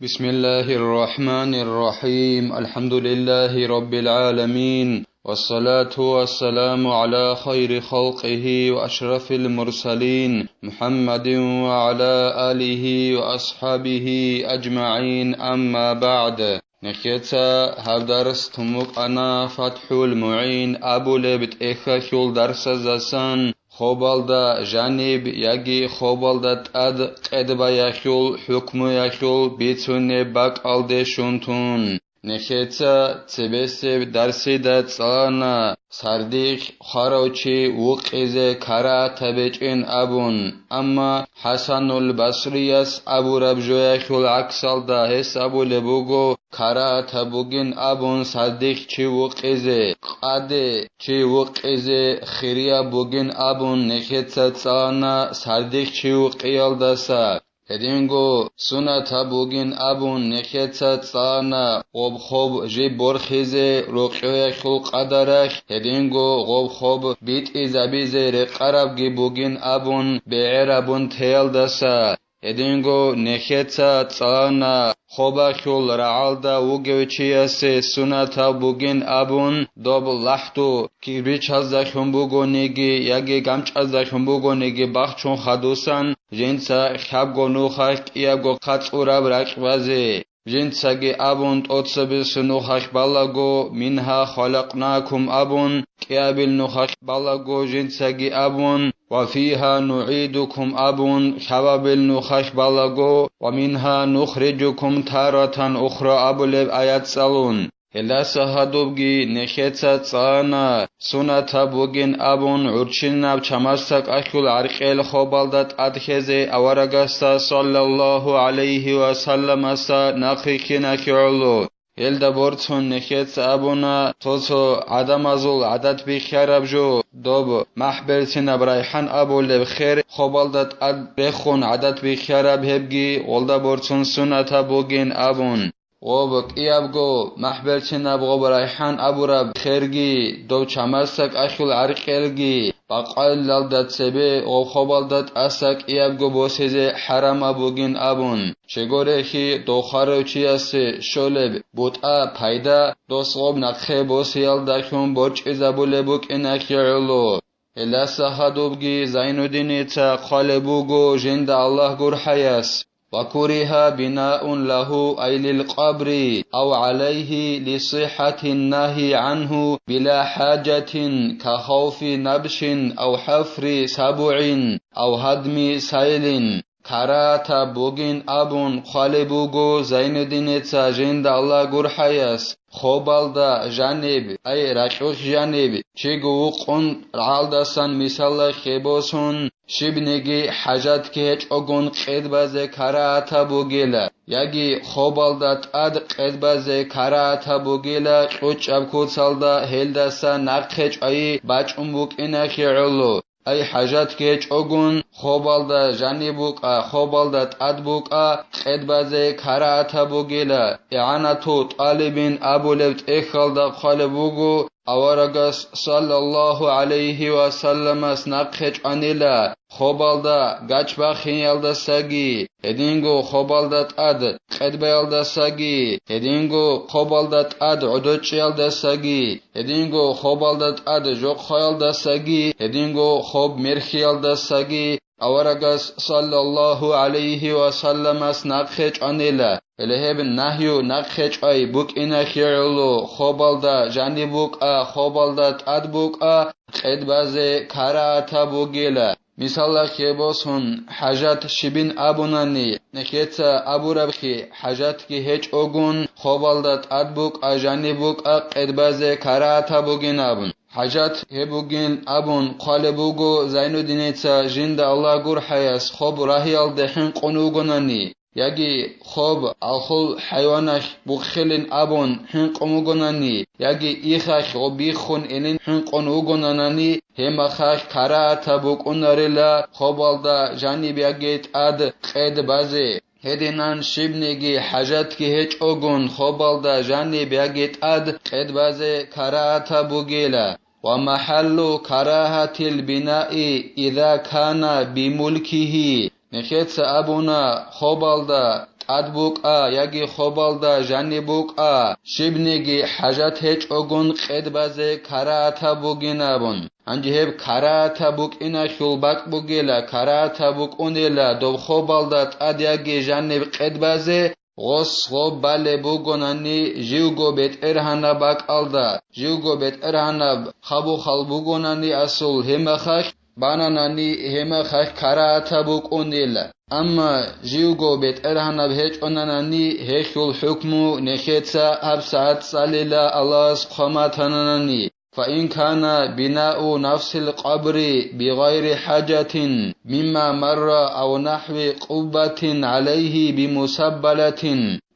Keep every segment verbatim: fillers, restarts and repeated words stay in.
بسم الله الرحمن الرحيم. الحمد لله رب العالمين. والصلاة والسلام على خير خلقه وأشرف المرسلين محمد وعلى آله وأصحابه أجمعين. أما بعد. Нехеца гьаб дарс тун букӀана ФатхӀул МугӀин абулеб тӀехьалъул дарсаздасан, хобалда жаниб яги хобалда тӀад къедбаялъул хӀукмуялъул бицунеб бакӀалде щун тун. Нехеца цебесеб дарсида цӀалана, сардихъ хварав чи вукъизе карагьатаб гьечӀин абун, амма ХӀасанул Басрияс абураб жоялъул гӀаксалда гьес абулеб буго, карагьатаб бугин абун сардихъ чи вукъизе, къаде чи вукъизе хирияб бугин абун нехеца цӀалана сардихъ чи вукъиялдаса. Гьединго сунатаб бугин абун нехеца цӀалана гъоб хоб жиб борхизе рокьоялъул къадаралъ, гьединго гъоб хоб битӀизабизе рекъарабги бугин абун бегӀерабун теялдаса. Гьединго нехеца цӀалана хобалъул рагӀалда вугев чиясе сунатаб бугин абун, доб лахӀду кирбичаздалъун бугониги яги гамчӀаздалъун бугониги бахчун хадусан, жинца хьабго нухалъ кӀиябго хъацӀураб ракь базе. Жинцаги абун тӀоцебесеб нухалъ балаго, «Мингьа халакънакум» абун, кӀиабил нухалъ балаго жинцаги абун, «Ва фигьа нугӀидукум» абун, лъабабил нухалъ балаго, «Ва мингьа нухриджукум таратан ухра» абулеб аят цӀалун. Гьелдаса гьадубги нехеца цӀана, сунатаб бугин абун гӀурччинаб чамасдакӀалъул гӀаркьел хобалда тӀад хезе аварагасда саллаллагьу гӀалайгьи ва салламаса нахъ рихьиналъе гӀоло. Гьелда борцун нехеца абуна, цо-цо гӀадамазул гӀадат бихьараб жо, доб махӀберцинаб райхӀан абулеб хер хобалда тӀад рехун гӀадат бихьараб, гьебги гъолда борцун сунатаб бугин абун. Гъоб кӀиябго махӀберцинаб гъоб райхӀан абураб херги, дов чамасдакӀалъул гӀаркьелги, бакъварилалда цебе гъоб хобалда тӀаса кӀиябго босизе хӀарамаб бугин абун, щегорехьи дов хварав чиясе щолеб бутӀа пайда дос гъоб нахъе босиялдалъун борчӀизабулеб букӀиналъе гӀоло. Гьелдаса гьадубги Зайнуддиница хъвалеб буго жинда Аллагь гурхӀаяс. وكره بناء له أي للقبر أو عليه لصحة النهي عنه بلا حاجة كخوف نبش أو حفر سبع أو هدم سيل. Карагьатаб бугин абун хъвалеб буго Зайнуддинеца жинда Аллагь гурхӀаяс, хобалда жаниб, ай ракьулъ жаниб, чиго вукъун рагӀалдасан мисалалъе босун, щибниги хӀажатги гьечӀогун къед базе карагьатаб бугила, яги хобалда тӀад къед базе карагьатаб бугила, кьучӀаб куцалда гьелдаса нахъе чӀвайи бачӀун букӀиналъе гӀоло. Ай хӀажатги гьечӀогун, хобалда жаниб букӀа, хобалда тӀад букӀа, къед базе карагьатаб бугила. ИгӀанату тӀалибин абулеб тӀехьалда хъвалеб буго, аварагас саллаллагьу гӀалайгьи ва салламас нахъе чӀванила, хобалда гач бахиялдасаги, гьединго хобалда тӀад къед баялдасаги, гьединго хобалда тӀад гӀодочӀиялдасаги, гьединго хобалда тӀад жохъаялдасаги, гьединго хоб мерхиялдасаги аварагас саллаллагьу гӀалайгьи ва салламас нахъе чӀванила. Гьеле гьеб нагью нахъе чӀвай букӀиналъе гӀоло, хобалда жаниб букӀа, хобалда тӀад букӀа, къед базе карагьатаб бугила. Мисалалъе босун, хӀажат щибин абунани, нехеца абурабхъи, хӀажатги гьечӀогун, хобалда тӀад букӀа, жаниб букӀа, къед базе карагьатаб бугин абун. ХӀажат гьеб бугин абун хъвалеб буго Зайнуддинеца жинда Аллагь гурхӀаяс хоб рагьиялде хӀинкъун вугонани, яги хоб алхул хӀайваналъ буххилин абун хӀинкъун вугонани, яги ихалъ гъоб биххун илин хӀинкъун вугонанани, гьеб мехалъ карагьатаб букӀунарила хобалда жаниб яги тӀад къед базе. Гьединан щибниги хӀажатги гьечӀогун хобалда жаниб яги тӀад къед базе карагьатаб бугила. ومحل كراهة البناء إذا كان بملكه. Нехеца абуна, хобалда тӀад букӀа яги хобалда жаниб букӀа, щибниги хӀажат гьечӀогун къед базе карагьатаб бугин абун. Гьанже гьеб карагьатаб букӀиналъул бакӀ бугила, карагьатаб букӀунила доб хобалда тӀад яги жаниб къед базе, гъос гъоб балеб бугонани живго бетӀергьанаб бакӀалда, живго бетӀергьанаб хабухъал бугонани асул гьемахалъ, бананани гьемахалъ карагьатаб букӀунила. Амма живго бетӀергьанаб гьечӀонанани гьелъул хӀукму нехеца гьабсагӀат цӀалила Аллагьас хъван батананани. فإن كان بناء نفس القبر بغير حاجة مما مر أو نحو قبة عليه بمسبلة.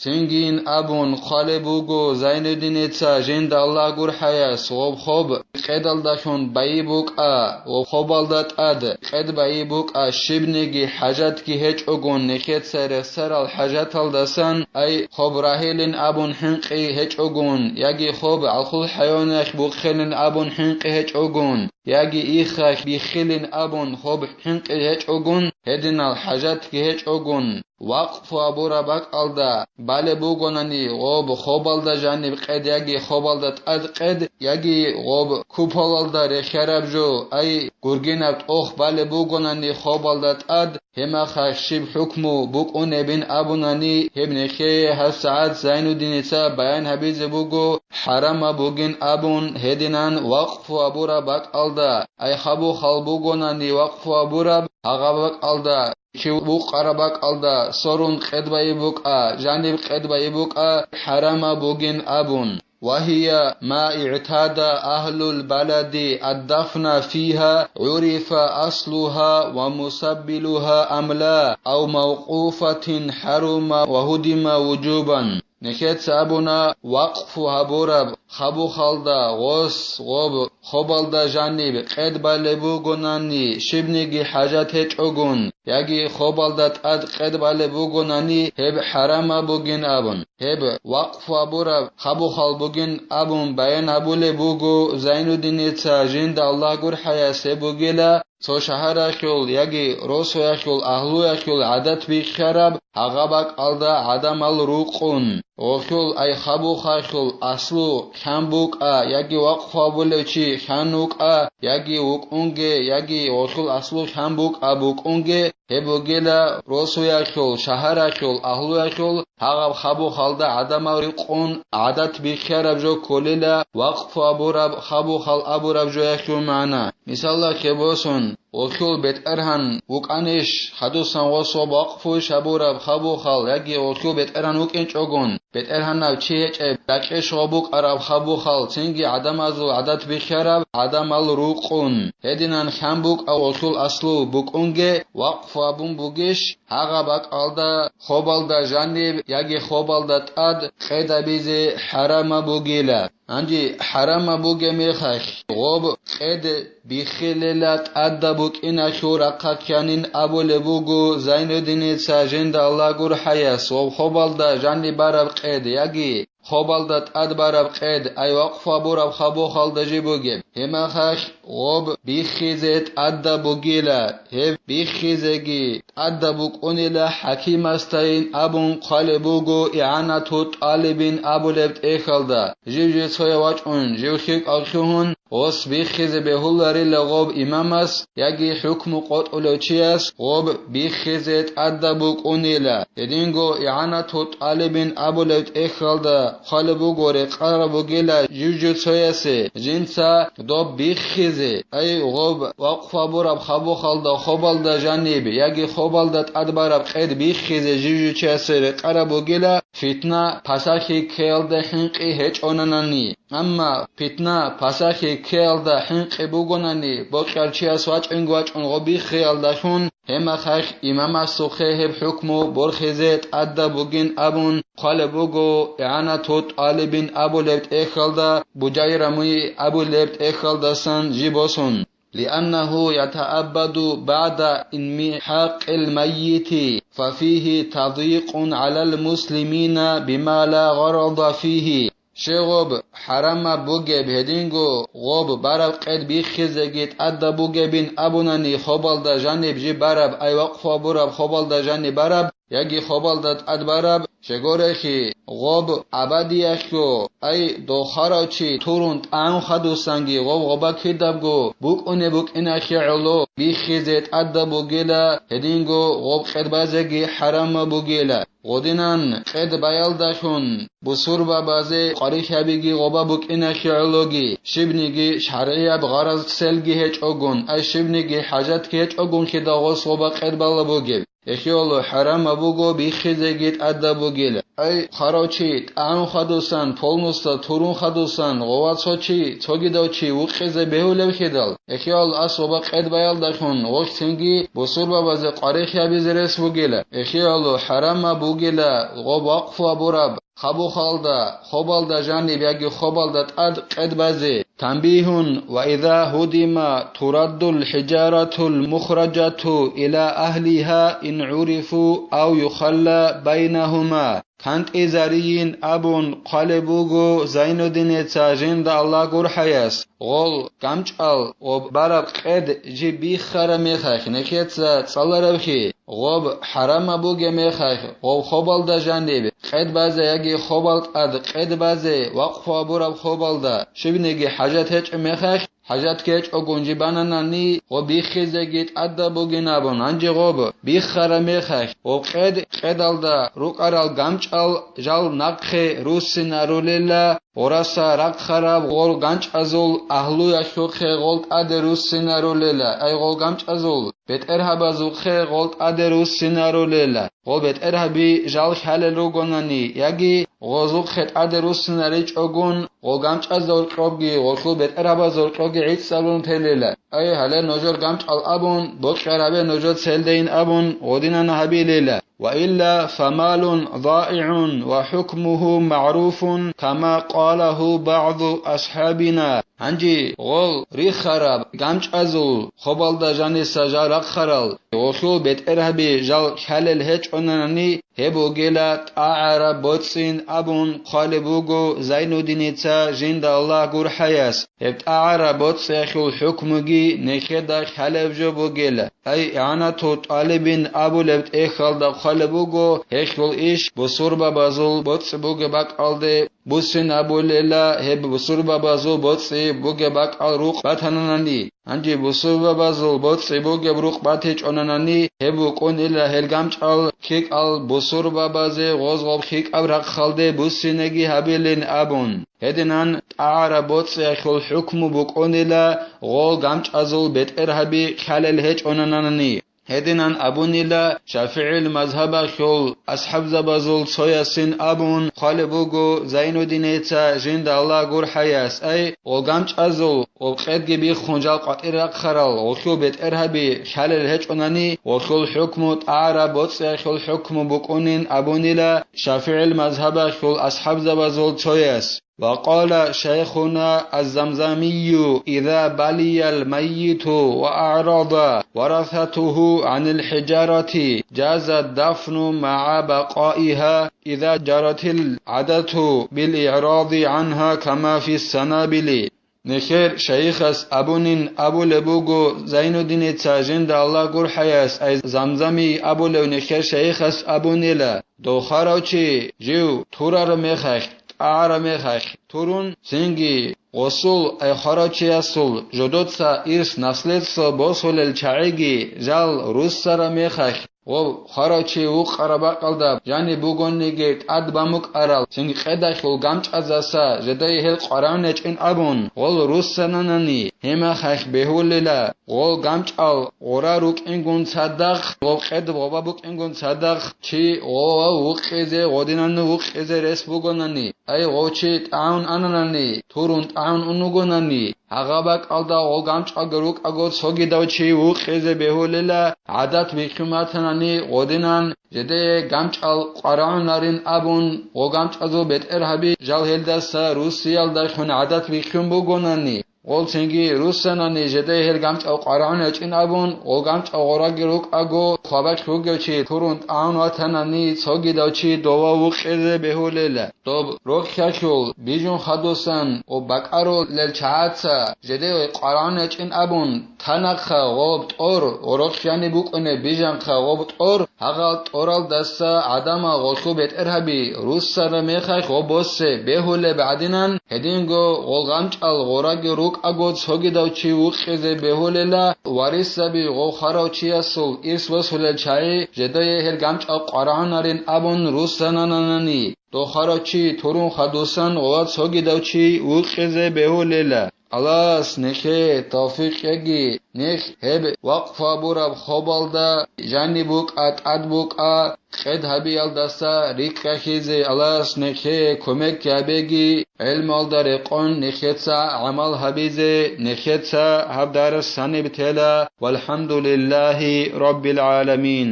Цинги абун хъвалеб буго Зайнуддиница жинда Аллагь гурхӀаяс, гъоб хоб къедалдалъун байи букӀа ва хобалда тӀад къед байи букӀа, щибниги хӀажатги гьечӀогун, нехеца рехсарал хӀажаталдасан, ай, хоб рагьилин абун хӀинкъи гьечӀогун, яги хоб гӀалхул хӀайваналъ бухъилин абун хӀинкъи гьечӀогун, яги иххалъ биххилин абун хоб хӀинкъи гьечӀогун, гьединал хӀажатги гьечӀогун, вакъфу абураб бакӀалда балеб бугонани, гъоб хобалда жаниб къед яги хобалда тӀад къед, яги гъоб куполалда рехиараб жо, ай, гургинаб тӀох балеб бугонани хобалда тӀад, гьемахалъ щиб хӀукму букӀунебин абунани, гьеб нехее гьабсагӀат Зайнуддиница баян гьабизе буго, хӀарамаб бугин абун, гьединан вакъфу абураб бакӀалда, ай хабухъал бугонани вакъфу абураб гьагъаб бакӀалда, чи вукъараб бакӀалда сорун къед байи букӀа, жаниб къед байи букӀа, хӀарамаб бугин абун. وهي ما اعتاد أهل البلد الدفن فيها، عرف أصلها ومسبلها أم لا، أو موقوفة حرم وهدم وجوبا. Нехеца абуна, вакъфу гьабураб хабухъалда гъос гъоб хобалда жаниб къед балеб бугонани, щибниги хӀажат гьечӀогун, яги хобалда тӀад къед балеб бугонани, гьеб хӀарамаб бугин абун. Гьеб вакъфу абураб хабухъал бугин абун баян гьабулеб буго Зайнуддиница, жинда Аллагь гурхӀаяс, гьеб бугила цо шагьаралъул яги росуялъул агьлуялъул гӀадат биххараб гьагъаб бакӀалда гӀадамал рукъун, гъолъул ай хабухъалъул аслу хъан букӀа яги вакъфу абулев чи хъан вукӀа, яги вукӀунге, яги гъолъул аслу хъан букӀа букӀунге, гьеб бугила росуялъул, шагьаралъул агьлуялъул гьагъаб хабухъалда гӀадамал рукъун гӀадат биххараб жо кколила вакъфу абураб хабухъал абураб жоялъул магӀна. Мисалалъе босун, гъолъул бетӀергьан вукӀанищ, хадусан гъосо вакъфуйищ абураб хабухъал, яги гъолъул бетӀергьан вукӀинчӀогун, бетӀергьанав чи гьечӀеб, ракӀищ гъо букӀараб хабухъал, цинги гӀадамазул гӀадат биххараб гӀадамал рукъун, гьединан хъан букӀа гъолъул аслу букӀунге, вакъфу абун бугищ, гьагъаб бакӀалда хобалда жаниб яги хобалда тӀад къед абизе хӀарамаб бугила. Гьанже хӀарамаб бугеб мехалъ, гъоб къед биххилила тӀадаб букӀиналъул рахъалъанин абулеб буго Зайнуддиница, жинда Аллагь гурхӀаяс, ва хобалда жаниб бараб къед яги хобалда тӀад бараб къед, ай вакъфу абураб хабухъалда жиб бугеб. Гьеб мехалъ гъоб биххизе тӀадаб бугила, гьеб биххизеги тӀадаб букӀунила хӀакимасдайин абун хъвалеб буго ИгӀанату ТӀалибин абулеб тӀехьалда, жив-жив цояв вачӀун, жив хикӀав лъугьун, гъос биххизе бегьуларила гъоб имамас яги хӀукму къотӀулев чияс гъоб биххизе тӀадаб букӀунила. Гьединго ИгӀанату ТӀалибин абулеб тӀехьалда хъвалеб буго, рекъараб бугила жив-жив цоясе, жинца доб биххизе, ай, гъоб вакъфу абураб хабухъалда хобалда жаниб яги хобалда тӀад бараб къед биххизе жив-жив чиясе рекъараб бугила, фитна-пасалъи ккеялда хӀинкъи гьечӀонанани. Амма фитна-пасалъи ккеялда хӀинкъи бугонани, бокьарав чияс вачӀинги вачӀун гъоб биххиялдалъун, гьеб мехалъ имамасухъе гьеб хӀукму борхизе тӀадаб бугин абун хъвалеб буго ИгӀанату ТӀалибин абулеб тӀехьалда, Бужайрамуй абулеб тӀехьалдасан жиб босун. لأنه يتأبد بعد انمحاق الميت، ففيه تضييق على المسلمين بما لا غرض فيه. Щай гъоб хӀарамаб бугеб, гьединго гъоб бараб къед биххизеги тӀадаб бугебин абунани, хобалда жаниб жиб бараб, ай вакъфу абураб хобалда жаниб бараб, яги хобалда тӀад бараб, жегорехи, гъоб абадиялъго, ай, дохарав чи турун тӀагӀун хадусанги гъоб гъоба кидабго букӀуне букӀиналъе гӀоло биххизе тӀадаб бугела, гьединго гъоб къед базеги хӀарамаб бугела. Гъодинан къед баялдалъун бусурбабазе къварилъабиги гъоба букӀиналъе гӀологи, щибниги шаргӀияб гъараз целги гьечӀогун, ай щибниги хӀажатги гьечӀогун хидал гъос гъоба къед бала бугеб. Эхиялъул хӀарамаб буго биххизеги тӀадаб бугел. Ай, хварав чи, тӀагӀун хадусан, полнуста турун хадусан, гъова цо чи, цогидав чи вукъизе бегьулев хидал, эхиялъул ас гъоба къед баялдалъун гъолъ цинги бусурбабазе къварилъабизе рес бугела. Эхиялъул хӀарамаб бугела гъоб вакъфу абураб хабухалда, хобалда жаниб яги хобалда тӀад къед базе. Танбигьун: ва иза гьудима тураддул хӀижаратул мухражату иля агьлиха ин гӀурифу ав юхалла байнагьума. КантӀизарийин абун хъвалеб буго Зайнуддинеца жинда Аллагь гурхӀаяс, гъол гамчӀал ва бараб къед жиб биххара мехалъ нехеца цӀаларабхъи, гъоб хӀарамаб бугеб мехалъ, гъоб хобалда жаниб къед базе яги хобал тӀад къед базе вакъфу абураб хобалда щибниги хӀажат гьечӀеб мехалъ, хӀажат гьечӀогун жибананани, гъоб биххизеги тӀадаб бугин абун, гьанже гъоб биххара мехалъ, гъоб къед, къедалда рукӀарал гамчӀал жал нахъе руссинарулела, гъораса рахъараб гъор ганчӀазул агьлуялъухъе гъол тӀаде руссинарулела, ай гъол ганчӀазул бетӀергьабазухъе гъол тӀаде руссинарулела, гъол бетӀергьаби жал хьалел ругонани, яги гъозухъе тӀаде руссинаричӀогун, гъол ганчӀазда гьоркьобги гъолъул бетӀергьабазда гьоркьобги гӀицӀцӀабун телела. Ай, гьале нужер ганчӀал абун, бокьарабе нужер целдейин абун, гъодинана гьабилела. Ва илла фамалун загӀигӀун ва хӀукмугьу магӀруфун, кама къалагьу багӀзу асхӀабина. Гьанже гъол рихараб ганчӀазул хобалда жаниса жал рахъарал, гъолъул бетӀергьаби жал хьалел гьечӀонани, гьеб бугела тӀагӀараб боцӀцӀин абун хъвалеб буго Зайнуддиница жинда Аллагь гурхӀаяс. Гьеб тӀагӀараб боцӀцӀиялъул хӀукмуги нехеда хьалеб жо бугела. Ай, ИгӀанату тӀалибин абулеб тӀехьалда хъвалеб буго, гьелъул иш бусурбабазул боцӀи бугеб бакӀалде буссинабулела, гьеб бусурбабазул боцӀи бугеб бакӀал рукъ батананани. Гьанже бусурбабазул боцӀи бугеб рукъ батичӀонанани, гьеб букӀунила гьел ганчӀал хикӀал бусурбабазе гъоз-гъоб хикӀаб рахъалде буссинеги гьабилин абун. Гьединан тӀагӀараб боцӀиялъул хӀукму букӀунила гъол ганчӀазул бетӀергьаби хьалел гьечӀонанани. Гьединан абунила ШафигӀил мазгьабалъул асхӀабзабазул цоясин абун хъвалеб буго Зайнуддиница жинда Аллагь гурхӀаяс, ай, гъол ганчӀазул гъоб къедги биххун жал къватӀир рахъарал гъолъул бетӀергьаби хьалел гьечӀонани, гъолъул хӀукму тӀагӀараб боцӀиялъул хӀукму букӀунин абунила ШафигӀил мазгьабалъул асхӀабзабазул цояс. وقال شيخنا الزمزمي: إذا بلي الميت وأعرض ورثته عن الحجارة جاز الدفن مع بقائها إذا جرت العادة بالإعراض عنها كما في السنابل. Нехер шайихас абунин абулеб буго Зайнуддиница жинда Аллагь гурхӀаяс, ай Замзамий абулев нехер шайихас абунила, дохарав чи жив турараб мехалъ, тӀагӀараб мехалъ турун, цинги гъосул, ай хварав чиясул жодоца ирс наследство босулел чагӀиги жал руссараб мехалъ, гъоб хварав чи вукъараб бакӀалда жаниб бугониги тӀад бамукӀарал, цинги къедалъул ганчӀазаса жидее гьел къварагӀун гьечӀин абун, гъол руссананани, гьеб мехалъ бегьулила, гъол ганчӀал гъора рукӀингун цадахъ, гъоб къед гъоба букӀингун цадахъ, чи гъов вукъизе, гъодинан вукъизе рес бугонани, ай гъов чи тӀагӀун ананани, турун тӀагӀун ун вугонани, гьагъа бакӀалда гъол ганчӀалги рукӀаго цогидав чи вукъизе бегьулила, гӀадат бихьун батанани гъодинан, жидее ганчӀал къварагӀунарин абун, гъо ганчӀазул бетӀергьаби жал гьелдаса Русиялдалъун гӀадат бихьун бугонани, Гъол цинги руссанани жедай гьел гамчӀал къварагӀун гьечӀин абун, гъол гамчӀал гъораги рукӀаго, хвабалъ вугев чи турун тӀагӀун ватанани, цогидав чи дова вукъизе бегьулела. Доб рохьалъул бижун хадусан ва бакӀарулел чагӀаца жедай къварагӀун гьечӀин абун, танахъа гъоб тӀор, гъорохъ жаниб букӀунеб бижанхъа гъоб тӀор, гьагъал тӀоралдаса гӀадамал гъолъул бетӀергьаби руссараб мехалъ гъоб босе бегьулеб гӀадинан, гьединго гъол гъамчӀал гъораги рукӀаго цогидав чи вукъизе бегьулела, варисаби гъов хварав чиясул ирс босулел чагӀи жедае гьел гъамчӀал къварагӀунарин абун руссананани. Дохарав чи турун хадусан гъова цогидав чи вукъизе бегьулела. Аллагьас нехее тавфикъ кьеги, нехь гьеб вакъфу гьабураб хобалда жаниб букӀа, тӀад букӀа, къед гьабиялдаса рикӀкӀахьизе Аллагьас нехее кумек гьабеги, гӀелмалда рекъон нехеца гӀамал гьабизе, нехеца гьаб дарс гьаниб тела. ВалхӀамдулиллагьи раббил гӀаламин.